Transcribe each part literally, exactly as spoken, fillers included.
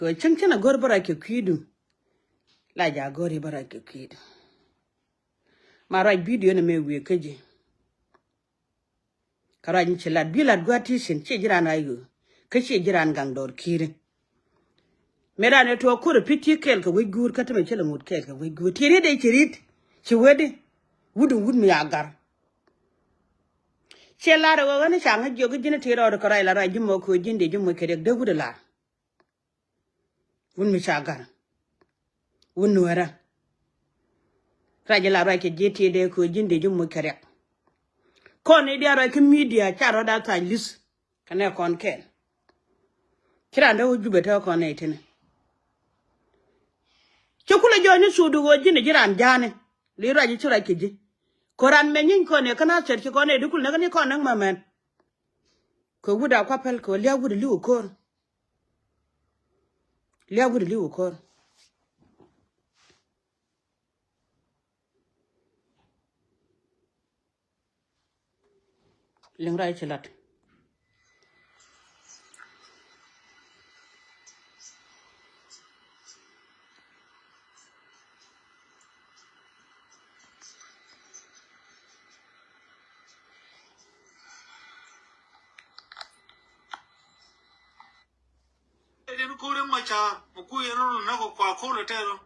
Kɛ cäŋ cäŋ a go̱r bä ruac kɛ kui̱du. La ja go̱r i̱ bä ruac kɛ kui̱du. Ma ruac bidio ni mëë wiee kä ji̱. Kä ruac ni ci lat bi lat gua̱a̱th ti cin ciɛ ji̱ raan a yöö. Kä ciɛ ji̱ raan gaŋ dɔɔr ki̱i̱ri. Mëë raan ɛ tuɔɔk ko̱r ɛ pi̱t ti kɛɛl kɛ wec guur kä tämɛ ci lɛ ŋot kɛɛl kɛ wec guur ti riet ɛ ci riet. Ci wetdi. Wut in wut mi a gar. Ciɛ lar ɛ ɣöö ɣän i̱ ca ŋäc jiök i̱ ji̱n i̱ ti rɔɔd kɛ ruac la ruac ji̱ mɔ köö ji̱n dee ji̱ moc kɛ riɛk dee wut i̱ lar. Wun mi ca gar. Wun nuɛrä. Ruac i̱ la ruac kɛ ji̱ ti dee köö ji̱n dee ji̱ moc kɛ riɛk. Kɔn i̱ diaal ruac kä midia ca rɔɔd a thac li̱th. Kɛ nɛ kɔn kɛɛl. Ci raan dee wä jupɛ te kɔn nɛ itini. Ci kulɛ jɔɔc ni cuudu ɣöö ji̱n i̱ ji̱ raan ja̱a̱ni. Li ruac i̱ ci ruac kɛ ji̱. Kɛ raan mɛ nyiny kɔn ɛ kä na thɛr ci kɔn ɛ di kul näk ni kɔn näk mɛ mɛn. Kɛ wut a kua päl kɛ lia̱a̱ wut i̱ li̱w ko̱r. Lia̱a̱ wut i̱ li̱w ko̱r. Liŋ ruac ci lat. Ɛ den ko̱r Riek Machar mɛ kui̱ yɛn run näk kɛ kua ko̱r lɛ tɛɛr ɔ.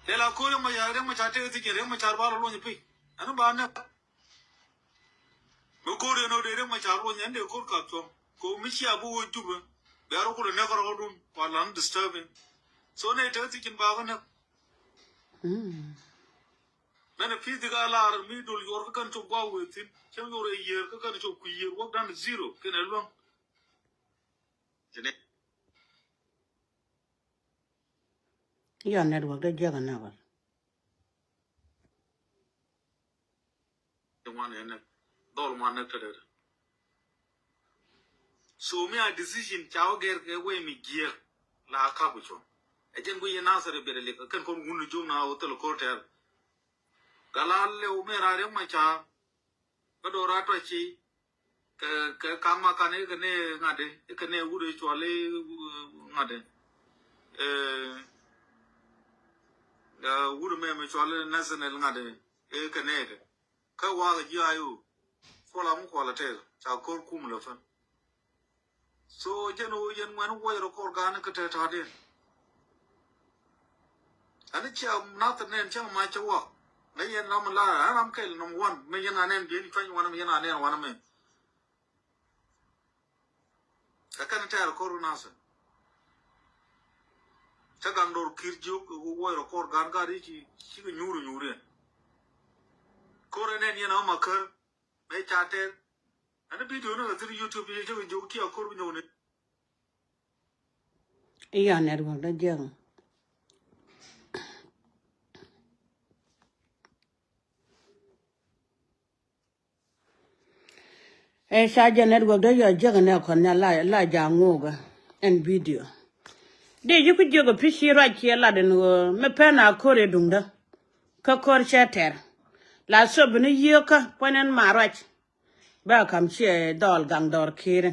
Dee la ko̱r Riek Machar, Riek Machar tëë thiec, Riek Machar ba lɔ luɔny piny. Ɛn ba näk. Mi ko̱r yɛn ɔ dee Riek Machar luɔny ɛn dee ko̱r kap cuɔ̱ŋ. Ko mi cia bi wä Jubɛ. Bia rɔ kulɛ näk rɔɔdun kua lan disturbing. So nɛ tëë thiec in ba kɛ näk. Mɛn ɛ pi̱th i̱ ka lar mi dol yuɔr kä kɛn cop gua̱a̱k wëë thi̱n. Cäŋ yuɔr ɛ yiër kä kɛn cop kui̱ yiër wäk dan zero kɛn ɛ luäŋ. Your network dee jiäk anɛ wal. Ŋuan ɛ nɛ dhɔl ŋuan nɛ tɛtɛ. So mi a decision ca wä gɛr kɛ wee mi jiɛk la kap cuɔ̱ŋ. Ɛ jɛn guiy yɛ Nasir ɛ biɛt ɛ lik kɛn kɔn wun ni jom na wä thil ko̱r tɛɛr. Gala lɛw mi ra Riek Machar. Kä do̱ra tɔ̱ ci kɛ kɛ kaŋ ma kan ikɛ ni ŋa̱t ikɛ ni wut icuɔl i ŋa̱t. Ɛ wut mɛ mi cuɔl i national ŋa̱t ikɛ ni kɛ kä wakɛ ji̱ ayu. Kuɔla mi kuɔla tɛk ca ko̱r kum lɛ fän. So jɛn ɣöö yɛn ŋuɛn wuɔc rɔ kɔr ga̱a̱n kä tɛt ta̱a̱diɛn. Ɛn cia nath nɛn cäŋ mac cä wak. Ŋäc yɛn ram la ɛn ram kɛl nɔm wan mi yɛn anɛn biɛn cuany wan mi yɛn anɛn wan mi. Ɛ kɛn tɛɛr kɔr nath. Cä gaŋ dɔr ki̱r jiök ɣöö wuɔc rɔ kɔr ga̱a̱n gat i̱ ci cikɛ nyuur nyuur yɛn. Kɔr ɛnɛn yɛn ɛ ma kär. Mëë ca tɛr. Ɛn bidio ni kɛ thir YouTube ci jɛ kɛ jiök ti a kor bi nyɔk ni. I̱ ya network dee jiäk. Ɛ ca jɛ network dee yɔ jiäk ni a kɔn nya la la ja ŋo̱o̱kä. Ɛn bidio. Dee ji̱ ku jiäk ɛ pi̱ ci ruac ciɛ lat ɛn ɣöö mi pɛn a kor ɛ duŋdä. Kä kor cɛ tɛr. La thop ni yieekä puɔ̱ny ɛn ma ruac. Bɛ kam ciɛ dhɔl gaŋ dɔr ki̱i̱ri.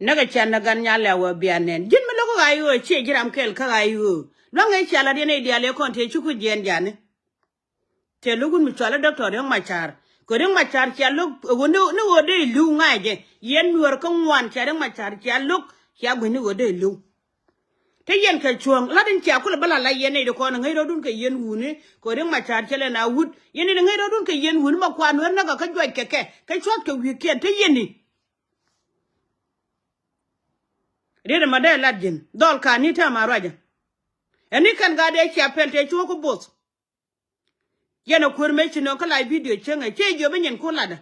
Näk ɛ cian näk gan nyal lɛ wä bia nɛn. Ji̱n mi lo̱k kä ɣa̱c ɣöö ciɛ ji̱ ram kɛl kä ɣa̱c ɣöö. Lua̱ŋ ɛ cian la diɛn ɛ diaal ɛ kɔn tëë cuk jiɛn jani. Tëë lo̱k wun mi cual ɛ Doctor Riek Machar. Kɛ Riek Machar cia lo̱k ɛ ɣöö ni ɣöö dee i̱ li̱w ŋa̱cɛ. Yɛn nuäär kä ŋuan cia Riek Machar cia lo̱k cia gui̱c ni ɣöö dee i̱ li̱w. Te yɛn kɛ cuɔ̱ɔ̱ŋ lat in cia kulɛ bä la la yɛn nɛy ti kɔn ŋäc rɔ̱dun kɛ yɛn wuni kɛ Riek Machar cɛ lɛ na wut yɛn in ŋäc rɔ̱dun kɛ yɛn wuni ma kuan wä näk kä juac kɛ kɛ kɛ cua̱th kɛ wi̱i̱kiɛn te yɛn ni. Riet ma dee lat ji̱n dhɔl ka ni tɛm a ruacä. Ɛn ni kɛn gaat dee cia pɛl te cuɔ̱ɔ̱ŋ kä both. Yɛn a kuäär mëë ci nööŋ kä lac bidio cieŋɛ ciɛ jiö bi nyin kun latdä.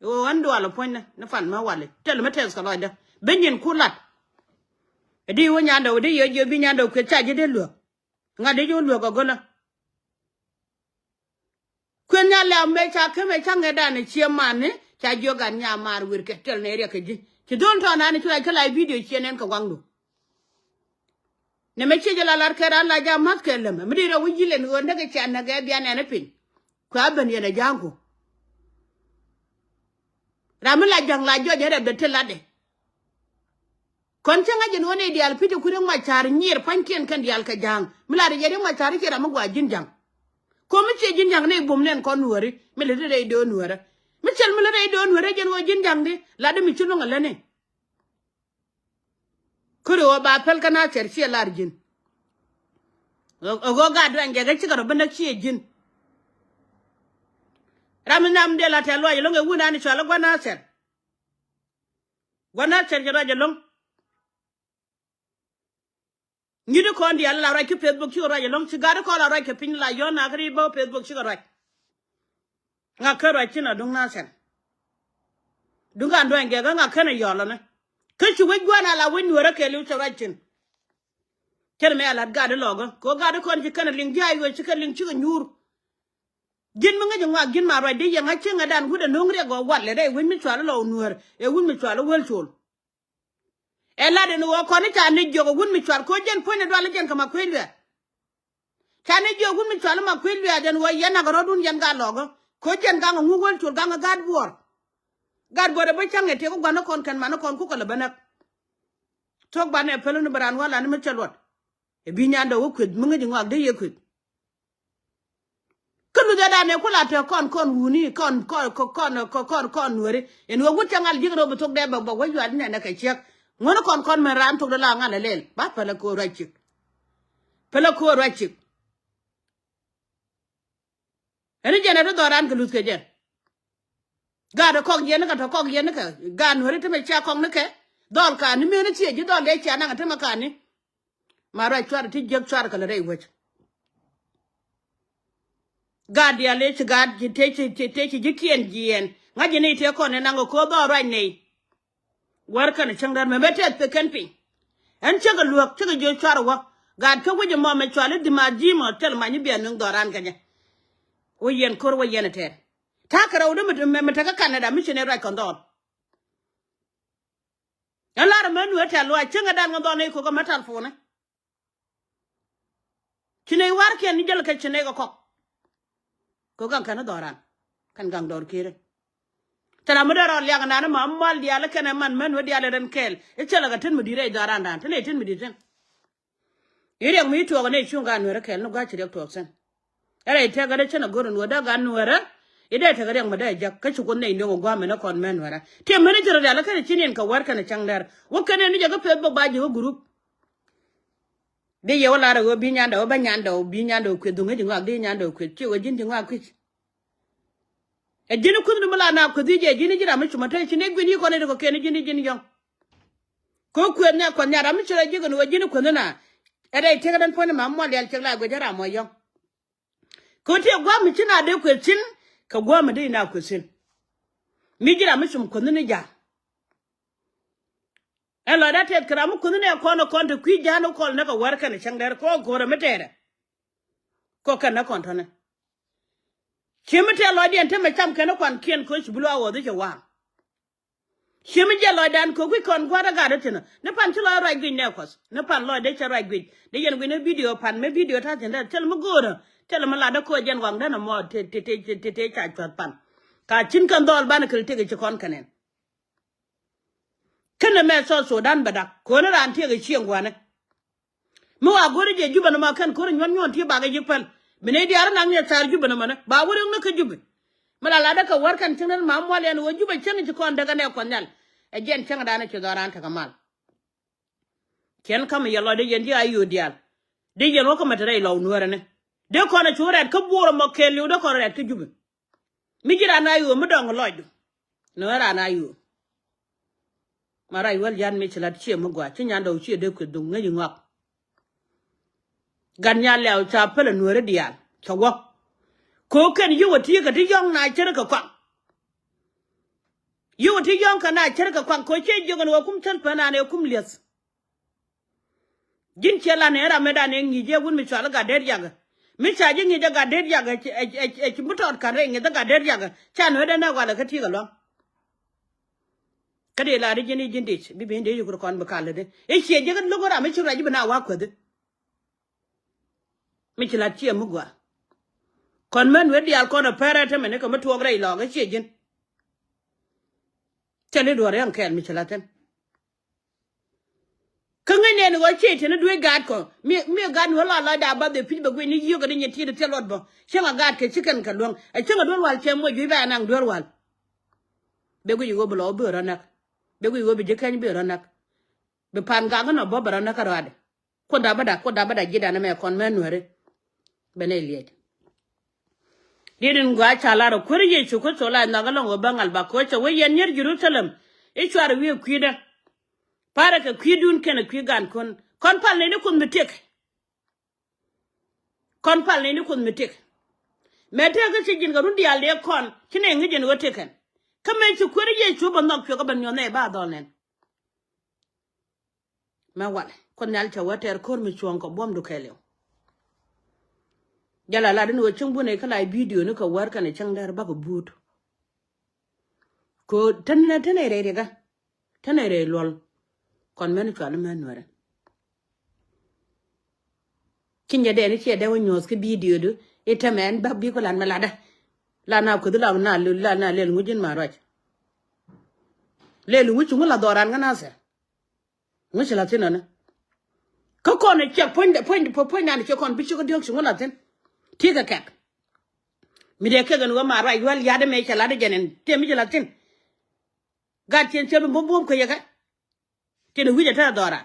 Ɣöö ɣän dual ɛ puɔ̱nydä ni fan mä wali tɛl mi tɛth kɛ lɔcdä bi nyin kun lat. Ɛ di wä nyandɛ wä di yɛ jiö bi nyandɛ wä kueth ca ji̱ dee luäk. Ŋa̱t di ji̱ wä luäk ɛ gölä. Kueth nya lɛ̈m mëë ca kä mëë ca ŋetdan ɛ cie man ni ca jiö gat nya maar wër kɛ tɛl nɛ riɛk kɛ ji̱ ci dhol tɔ̱ nani ci lac kä lac bidio cie nɛn kɛ waŋdu. Nɛ mɛ ciec la lar kɛ ran la jam math kɛ lɛm mi di rɛ wi̱c yilɛn ɣöö näk cia näk ɛ bian ɛn ɛ piny. Kuɛ a ben yɛn ɛ ja̱a̱ŋku. Ram mi la ja̱ŋ la jɔc ɛ rɛ ben ti latdɛ. Kɔn cä ŋa̱c ɛn ɣöö nɛy diaal pi̱tɛ kui̱ Riek Macar nyier pa̱nykiɛn kɛn diaal kɛ ja̱a̱ŋ. Mi la rɛy yɛ Riek Macar i̱ ciɛ ram mi gɔaa ji̱n ja̱ŋ. Ko̱mi ciɛ ji̱n ja̱ŋ nɛy bum nɛn kɔn nuääri mi lät rɛy do̱o̱n nuäärä. Mi cɛl mi lät rɛy do̱o̱n nuäärä jɛn ɣöö ji̱n ja̱ŋdi latdä mi ci luäŋ ɛ lätni. Kuri ɣöö ba päl kä Nathɛr ciɛ lar ji̱n. Ɣöö ɣöö gaat duany gɛk kä cikɛ rɔ bi näk ciɛ ji̱n. Ram mi nam dee la tɛ̈th luac ɛlɔ̱ŋ ɛ wun an i̱ cɔal i̱ gua̱n Nathɛr. Gua̱n Nathɛr cɛ ruac ɛlɔ̱ŋ. Nyit ikɔn diaal la ruac kä Facebook cikɛ ruac ɛlɔ̱ŋ, ci gat ikɔn la ruac kɛ piny la yɔ̱n nakä ri bä Facebook cikɛ ruac. Ŋa kä ruac cin a duŋ Nathɛr. Duŋ kan duany gɛk kä ŋa kɛn a yɔl ɔnɛ. Kä ci wec gua̱n a la wec nuäärä kɛɛliw cɛ ruac cin. Cɛn mɛ a lat gat ilɔkä kɛ ɣöö gat ikɔn ci kɛn a liŋ ji̱ a yuɔc ci kɛn liŋ cikɛ nyuur. Ji̱n mi ŋäc iŋuak ji̱n ma ruac di yɛŋ a cieŋ a dan wut a no̱o̱ŋ riɛk gɔɔ wal lɛ rɛy wec mi cual ilɔw nuäär ɛ wut mi cual iwäl col. Ɛ lat ɛn ɣöö kɔn i̱ ca ni jiök ɛ wut mi cual ko̱ jɛn puɔ̱nydɛ dual i̱ jɛn kɛ ma kuec luɛɛth. Ca ni jiök wut mi cual i̱ ma kuec luɛɛth ɛn ɣöö yɛn nak rɔ̱dun yɛn gat lɔkä ko̱ jɛn gaŋ ɛ ŋuk wäl col gaŋ ɛ gat buɔɔr. Gat buɔɔr ɛ bä ca̱ŋ ɛ tiek i̱ gua̱n i̱ kɔn kɛn man i̱ kɔn kukɛ lɛ bä näk. Thuɔ̱k banɛ päl ni bä raan wä lan i̱ mi cɛ luɔt. Ɛ bi nyandɛ wä kueth mi ŋäc iŋuak dee yɛ kueth. Kä luthɛ danɛ ku la te kɔn kɔn wuni kɔn kɔn kɔn kɔn kɔn kɔn nueri. Ɛn ɣöö wut cɛ ŋal ji̱k rɔ bi thok dee bɛ bɛ wä yual nɛnɛ kɛ ciek. Ŋuɔ̱ni kɔn kɔn mɛn raan thok dee la ŋal ɛ lɛl ba pälɛ ko̱o̱r ruac cik. Pälɛ ko̱o̱r ruac cik. Ɛn i̱ jɛn ɛ ti dhɔran kɛ luth kɛ jɛn. Gaat ɛ kɔk yɛn ni kɛ tɔ kɔk yɛn ni kɛ gaat nueri ti mɛ cia kɔk ni kɛ. Dhɔl ka̱n ni meni thiec ji̱ dhɔl dee cia naŋ ɛ ti mɛ ka̱n ni. Ma ruac cuarɛ ti jiäk cuarɛ kɛ lɛ rɛy wec. Gaat diaal ëë ci gaat ci tëë ci tëë ci ji̱kiɛn jiɛɛn ŋa̱c ji̱ nɛy tëë kɔn ëë naŋ kɛ ko̱o̱th dhɔɔr ruac nɛy. Wär kɛn cäŋ däär mɛ bɛ tɛth kɛn piny. Ɛn cäkɛ luäk cäkɛ jiö cuarɛ wä gaat kä wec ɛmɔ mɛ cual i̱ dhi̱ma ji̱mɔ thil many i̱ bian nuŋ dhɔɔr raan kɛ jɛ. Wä yɛn ko̱r wä yɛn ɛ tɛɛr ta̱a̱ kɛ rɛw dämɛ mɛ mɛ tekä Canada mi ci nɛy ruac kɔn dhɔɔr. Ɛn lar ɛmɛ nuɛ tɛl luaac cäŋɛ dan ŋä dhɔɔr nɛy ko̱kä mɛ tal puunɛ. Ci nɛy warkiɛn ni jäl kɛ ci nɛy kɛ kɔk. Kɛ gaŋ kɛn dhɔran kɛn gaŋ dɔɔr ki̱i̱rɛ. Thil ram mi dee rɔ liak nan ma mal diaal kɛn ɛ man män wä diaal rɛn kɛɛl i̱ cɛ lɛ kɛ tin mi di̱i̱t rɛy dhɔran dan tin ɛ tin mi di̱i̱t tin. I̱ riɛk mi tuɔɔk ni cuŋ gan nuɛrɛ kɛɛl ni gua̱c ci riɛk tuɔɔk thi̱n. Ɛ rɛy tɛk ɛ dee cɛn ɛ go̱r in wä dee gan nuɛrɛ. I̱ dee tɛk riɛk mi dee jak kä ci kun nɛy ndoŋ ɛ gua̱a̱m in ɛ kɔn män nuɛrɛ tiɛ män i̱ ci rɔ rial kɛn ci niɛn kɛ wär kɛn cäŋ dɛr wä kɛn in i̱ jɛ kä peth bä ba ji̱ wä gurup. Dee yɛ wä lar ɛ ɣöö bi nyandɛ wä bä nyandɛ wä bi nyandɛ wä kueth dhuŋ ɛ ji̱ ŋɔak dee nyandɛ wä kueth ci wä ji̱n ji̱ ŋɔak kui̱c. Ɛ ji̱n kueth ni mi la na kueth i̱ jɛ ji̱n ji̱ ram mi cumä te ci ni gui̱n yi kɔn i̱ kɔ kɛn ji̱n ji̱n yɔ̱ŋ. Kɛ kueth ni kueth ni a ram mi ci rɔ ji̱ kɛn wä ji̱n kueth ni na. Ɛ rɛy tiek ɛ den puɔ̱n ni ma muɔl yɛl ciek la guic ɛ ram mɔ yɔ̱ŋ. Kɛ ti gua̱a̱m mi ci na dee kueth cin kɛ gua̱a̱m mi dee na kueth cin. Mi ji̱ ram mi cum kueth ni ja̱a̱ŋ. Ɛn lɔcdä tɛth kɛ ram mi kueth ni ɛ kɔn ɛ kɔn te kui̱ ja̱a̱n ɛ kɔl ni kɛ wär kɛn cäŋ dɛr kɔn ko̱rɛ mi tɛɛrɛ. Kɔ kɛn ni kɔn tɔ̱nɛ. Ci mi tɛth lɔcdiɛn te mɛ cam kɛn ni kuan kiɛn ko̱ ci bi luaak ɣɔth i̱ cɛ wa̱a̱ŋ. Ci mi jiɛl lɔcdan kɛ kui̱ kɔn gua̱a̱r ɛ gat ɛ thi̱n ɛ ni pan ci lɔc ruac guic nɛ kuɔth ni pan lɔcdɛ cɛ ruac guic ni yɛn guic ni bidio pan mi bidio ta̱a̱ thi̱n dee thil mi go̱o̱rä thil mi latdä ko̱ jɛn waŋdän ɛmɔ te te te te ca cua̱th pan. Ka cin kɛn dhɔl banɛ kɛl tëk ɛ ci kɔn kɛn ɛn. Känɛ mɛ South Sudan bɛ dak ko̱n raan tiɛk ɛ cieŋ gua̱nɛ. Mi wa go̱ri jɛ Jubɛ nɔmɔ kɛn ko̱ri nyuɔn nyuɔn ti bakɛ ji̱ päl. Mi nɛy diaal ri naŋ ni ɛ thar Jubɛ nɔmɔ ni ba wä riäŋ ni kä Jubɛ. Mi la latdä kɛ wär kɛn cieŋ ni ma mual yɛn ɣöö Jubɛ cieŋ ci kɔn däk ɛn ɛ kuɔth nhial. Ɛ jɛn cieŋ da̱a̱n ɛ ci dhɔran tekɛ mal. Ciɛn ka̱m yɛ lɔcdɛ yɛn ji̱ a yo̱o̱ diaal. Dee yɛn wä kä mɛ te rɛy lɔw nuäärä ni dee kɔn ɛ cu rɛɛt kä buɔɔr ɛmɔ kɛɛliw dee kɔn rɛɛt kä Jubɛ. Mi ji̱ raan a ɣöö mi dɔ̱ŋ lɔcdu. Ni ɣän raan a ɣöö ma ruac wäl ya̱n mi ci la̱t ciɛ mi gɔaa ci nyandɛ wä ciɛ dee kueth dhuŋ ŋäc iŋɔak. Gat nyal liaw ca pälɛ nuääri diaal cɛ wä. Ko̱ kɛn yio̱w ɛ ti kɛ ti yɔ̱ŋ na cär kɛ kɔaŋ. Yio̱w ɛ ti yɔ̱ŋ kɛ na cär kɛ kɔaŋ ko̱ ciɛ jiök ɛn ɣöö kum cäl pän an ɛ kum li̱eth. Ji̱n ciɛ lan ëë ram mëëdan ëë ŋi̱i̱c ëë wut mi cual i̱ gat deet yakä. Mi ca ji̱ ŋi̱i̱c ɛ gat deet yakä ɛ ci mi tɔɔt ka̱n rɛy ŋi̱i̱c ɛ gat deet yakä. Ca nueetdɛ nɛk walɛ kä ti̱i̱k ɛlɔ̱ŋ. Kä dee la̱r i̱ ji̱n i̱ ji̱n dec bi ben dee yuk rɔ kɔn bi kal lätdɛ i̱ ciɛ ji̱ kä lo̱k ram i̱ ci ruac i̱ bi na wa̱a̱ kuäthi. Mi ci la̱t ciɛ mi gɔaa. Kɔn män wee diaal kɔn ɛ pɛrɛ te mɛni kɛ mi tuɔɔk rɛy lɔɔk i̱ ciɛ ji̱n. Cɛ li duɔ̱ɔ̱r yɛn kɛɛl mi ci la̱t thi̱n. Kä ŋäc nɛn ɣöö ciɛ teni duec gaat kɔ. Mi, mi gaat ni ɣöö la lɔcda bath ɛ pi̱c bɛ guic ni yiökɛ ni nyin ti̱i̱t thil luɔt bä. Cäŋ a gaat kɛ ci kɛn kɛ luäŋ. Ɛ cäŋ a duel wal cɛ moc jui̱ bɛ anaŋ duel wal. Bɛ guic ɣöö bi lɔ bi rɔ näk. Bɛ guic ɣöö bi ji̱ kɛny bi rɔ näk. Bi pan gak inɔ bä bɛ rɔ näk kä rɔadɛ. Kuoth dap bäda, kuoth dap bäda ji̱dan ɛmɛ kɔn mɛ nuääri. Bɛ nɛy liɛc. Diet in gɔaa ca lar ɛ kuäär Yecu Kritho la nhɔk ɛlɔ̱ŋ ɣöö bä ŋal ba koc cɛ wee yɛn nyier Jerusalem. I̱ cuarɛ wi̱i̱ kui̱dä. Parɛ kɛ kui̱dun kɛnɛ kui̱ gankun. Kɔn pal nɛy ni kuoth mi tëk. Kɔn pal nɛy ni kuoth mi tëk. Mɛ tëk kä ci ji̱n kɛ run diaal dee kɔn ci nɛy ŋi̱c ji̱n ɣöö tëk kɛn. Kä mëë ci kuäär Yecu bä nhɔk cuɛ kɛ bä nyuɔ̱th nɛy ba dhɔl nɛn. Mɛ walɛ kuoth nhial cɛ wä tɛɛr ko̱r mi cuɔ̱ɔ̱ŋ kɛ buɔ̱mdu kɛɛliw. Jɛ la lat in ɣöö cäŋ bunɛ kä la bidio ni kɛ wär kɛnɛ cäŋ dɛr bakɛ buut. Kɛ ɣöö tän tän ɛ rɛy riɛkä tän ɛ rɛy luɔl. Kɔn mɛn cual mɛn nuɛrɛ. Ci nyɛ dɛn i̱ ciɛ dee wä nyuɔ̱th kä bidio du i̱ tämɛ ɛn bak bi ku lan mɛ latdä. Lan a kueth lan na lel, lan na lel ŋuc in ma ruac. Lel ŋuc ci ŋu la dhɔran kä nasɛ. Ŋu ci la thin ɔni. Kä kɔn ɛ ciɛk puɔ̱ny, puɔ̱ny, puɔ̱ny nan ciɛ kɔn bi ci kä diɔ̱k ci ŋu la thin. Ti kɛ kɛk. Mi dee kek ɛn ɣöö ma ruac yual ya̱t ɛmɛ cɛ lat ɛ jɛn ɛn tëë mi ci la thin. Gat ciɛn ciɛ bi buɔ̱m buɔ̱m kuec yɛ kɛ. Tin wi̱c ɛ te dhɔra.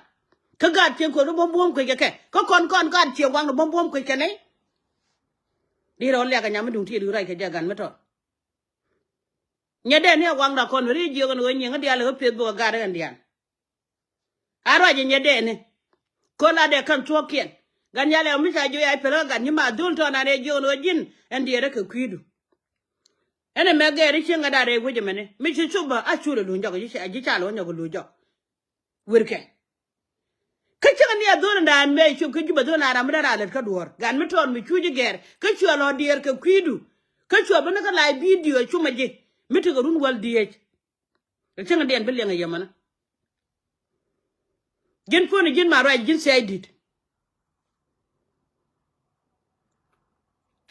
Kä gaat ciɛ kueth bi buɔ̱m buɔ̱m kuec kɛ kɛ. Kä kɔn kɔn gaat ciɛ waŋ ni buɔ̱m buɔ̱m kuec kɛ nɛy. Di rɔ liak ɛ nyam mi duŋ ti di ruac kɛ jɛ gan mi tɔt. Nyɛ dee ni ɛ waŋ da kɔn ri jiök ɛn ɣöö nyiŋ ɛ diaal ɛ ɣöö pieth bukɛ gaat ɛ ɛn diaal. A ruac ɛ nyɛ dee ni. Köl a dee kän thuɔ̱ɔ̱kiɛn. Gan yal ɛ mi ca jiök ya i̱ pɛl kä gat nyi ma dhul tɔn an ɛ jiök ɛn ɣöö ji̱n ɛn diɛɛrä kɛ kui̱du. Ɛn ɛmɛ gɛɛri cieŋ ɛ da̱rɛ wec ɛmɛni mi ci cop bä a cul ɛ luny jɔk ji̱ ca lɔ nyɔk ɛ luny jɔk. Werkɛ. Kä cieŋ ni a dho̱n ɛn da̱a̱n mɛ cop kä jup a dho̱n a ram mi da̱rɛ a lät kä duɔ̱ɔ̱r gan mi tɔɔn mi cuc i̱ gɛɛr kä cuɛ lɔ diɛɛr kɛ kui̱du. Kä cuɛ bä ni kä la̱a̱c bidio cumɛ ji̱ mi tekɛ run wäl diëëc. Ɛ cäŋ diɛn bi liɛŋ ɛ yɛmɛnä. Ji̱n puɔ̱ni ji̱n ma ruac ji̱n C I D.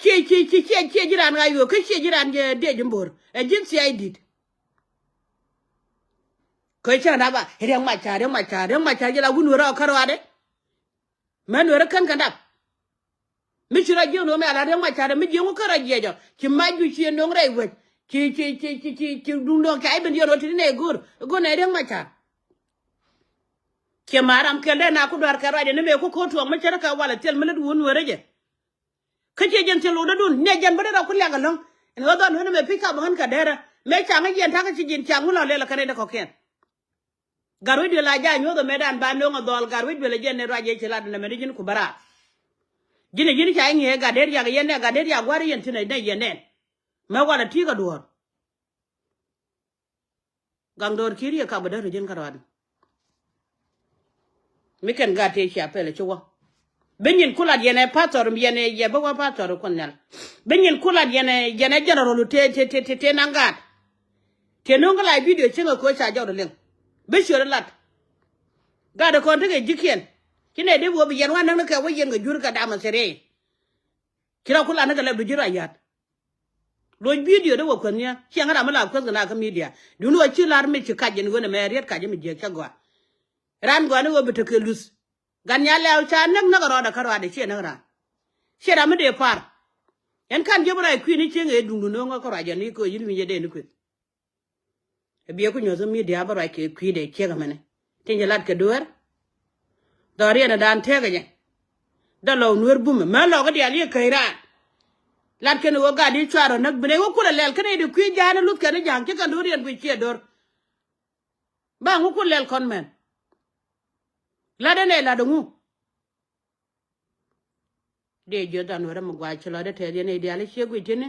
Ciɛ ciɛ ciɛ ciɛ ciɛ ji̱ raan ɣa̱c ɣöö kä ciɛ ji̱ raan jɛ diɛ ji̱ mbo̱r ɛ ji̱n C I D. Kɛ cäŋ dap a Riɛk Macar, Riɛk Macar, Riɛk Macar jɛ la wun wä rɔɔk kä rɔaadɛ. Män wä rɔ kän kɛ dap. Mi ci rɔ jiäk ni wä mɛ ala Riɛk Macar mi jiäk wä kä rɔ jiɛc ɔ ci mac ju ci no̱ŋ rɛy wec. Ci ci ci ci ci ci duŋ dɔ̱ŋ ca i̱ ben diɛn wä ti ti nɛ i̱ go̱o̱r i̱ go̱o̱r nɛ Riɛk Macar. Ciɛ ma ram kɛl dee na ku dua̱r kɛ ruacdɛ ni mëë ku ko̱r tuɔɔk mi cärä kɛ walɛ thil mi lät wun wä rɛ jɛ. Kä ciɛ jɛn thil wä dädun nɛ jɛn bä dee rɔ ku liak ɛlɔ̱ŋ. Ɛn ɣä dhɔn ɣän mɛ pi̱c kap ɣän kɛ derä mɛ ca ŋä yɛn ta̱kä ci ji̱n ca ŋun lɔ lɛl ɛ kɛn rɛy dɛ kɔkiɛn. Gat ruec duël a ja̱ nyuɔ̱th ɛmɛ dan ba no̱o̱ŋ ɛ dhɔl gat ruec duël a jiɛn ni ruac yɛ ci lat ɛn ɛmɛ ni ji̱n ku bä raar. Ji̱n ɛ ji̱n ca i̱ ŋi̱eec gat der yak yɛn nɛ gat der yak gua̱r yɛn thi̱n ɛ nɛ yɛn nɛn. Mɛ walɛ ti̱i̱k ɛ duɔ̱ɔ̱r. Gaŋ dɔɔr ki̱i̱r yɛ kap bä däär ji̱n kä ruaadɛ. Mi kɛn gat tëë cia pɛl ɛ ci wä. Bi nyin ku lat yɛn ɛ pathɔr yɛn ɛ yɛ bi wä pathɔr kuɔn nhial. Bi nyin ku lat yɛn ɛ yɛn ɛ jɛnɛrɔl tëë tëë tëë tëë naŋ gaat. Tëë no̱o̱ŋ kä lac bidio cieŋ ɛ köö ca jɔw dɔ liŋ. Bi ciöt ɛ lat. Gaat ɛ kɔn tekɛ ji̱kiɛn. Ci nɛ dee bi wä bi yɛn wä näk ni kɛ wä yɛn kɛ jur kɛ dam ɛ thiriɛy. Ci rɔ ku lat ni kɛ lɛp du ji̱ rɔ ya̱t. Loc bidio dee wä kuäth niä ciɛ ŋä ram mi la kuäth kɛ na kä midia. Duni wä ci lar mi ci kac jɛn ɣöö nɛ mɛ riet kac mi jiäk cä gɔaa. Ran gɔaa ni ɣöö bi tekɛ luth. Gan nya lɛw ca näk näk rɔɔdɛ kä ruaadɛ ciɛ näk raan. Ciɛ ram mi dee par. Ɛn kan jiɛ bi ruac kui̱ni cieŋ ëë duŋdu no̱o̱ŋ kä ruac jɛn i̱ köö yi̱n wi̱nyɛ dee ni kueth. Ɛ biɛ ku nyuɔ̱th mi dia̱a̱ bä ruac kɛ kui̱dɛ ciek ɛmɛnɛ tin cɛ lat kɛ dueer. Dhɔriɛn ɛ daan tëëkɛ jɛ. Dee lɔw nueer bumɛ mɛ lɔk i̱ diaal yɛ käc raan. Lat kɛn ɣöö gat i̱ cuarɔ näk binɛ ɣöö kulɛ lɛl kɛn i̱ di kui̱ ja̱a̱n i̱ luth kɛn i̱ ja̱a̱ŋ ci kɛn do̱riɛn guic ciɛ do̱r. Ba ŋu kul lɛl kɔn mɛn. Lat ɛn ɛ lat ɛŋu. Dee jiöth an wärä mi gua̱a̱c ci lɔcdä tɛth yɛn i̱ diaal i̱ ciek guic ti̱ni.